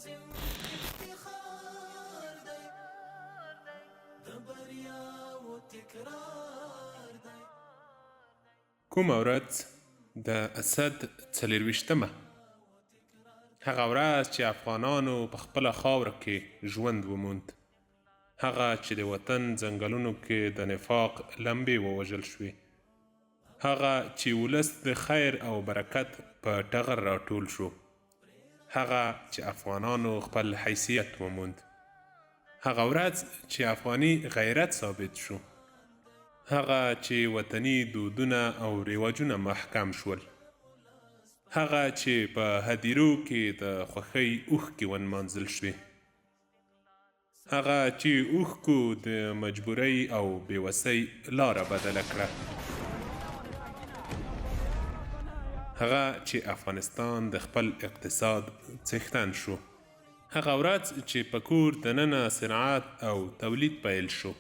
عظیم افتخار دی، د بریاوو تکرار دی. کومه ورځ؟ د اسد څلېرویشتمه، هغه ورځ چې افغانانو په خپله خاوره کې ژوند وموند، هغه چې د وطن ځنګلونو کې د نفاق لمبې ووژل شوې، هغه چې ولس د خیر او برکت په ټغر راټول شو، هغه چې افغانانو خپل حیثیت وموند، هغه ورځ چې افغاني غیرت ثابت شو، هغه چې وطني دودونه او رواجونه محکم شول، هغه چې په هدیرو کې د خوښۍ اوښکې ونمانځل شوې. هغه چې اوښکو د مجبورۍ او بې وسۍ لاره بدله کړه. هغه چې افغانستان د خپل اقتصاد څښتن شو. هغه ورځ چې په کور دننه صنعت او تولید پیل شو.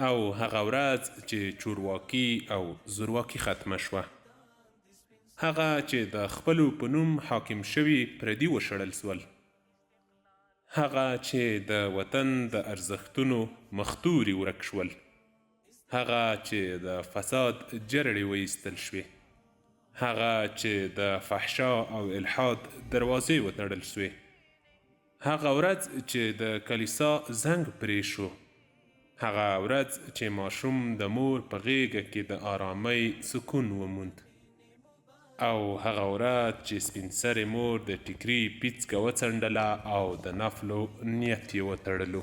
او هغه ورځ چې چورواکي او زورواکي ختمه شوه. هغه چې د خپلو په نوم حاکم شوي پردي وشړل سول. هغه چې د وطن د ارزښتونو مختوري ورک شول، هغه چې د فساد جرړې وایستل شوې، هغه چې د فحشا او الحاد دروازې وتړل شوې، هغه ورځ چې د کلیسا زنګ پرې شو، هغه ورځ چې ماشوم د مور په غېږه کې د آرامۍ سکون وموند. او هغه ورځ چې سپین سرې مور د ټیکري پیڅکه وڅنډله او د نفلو نیت یې وتړلو.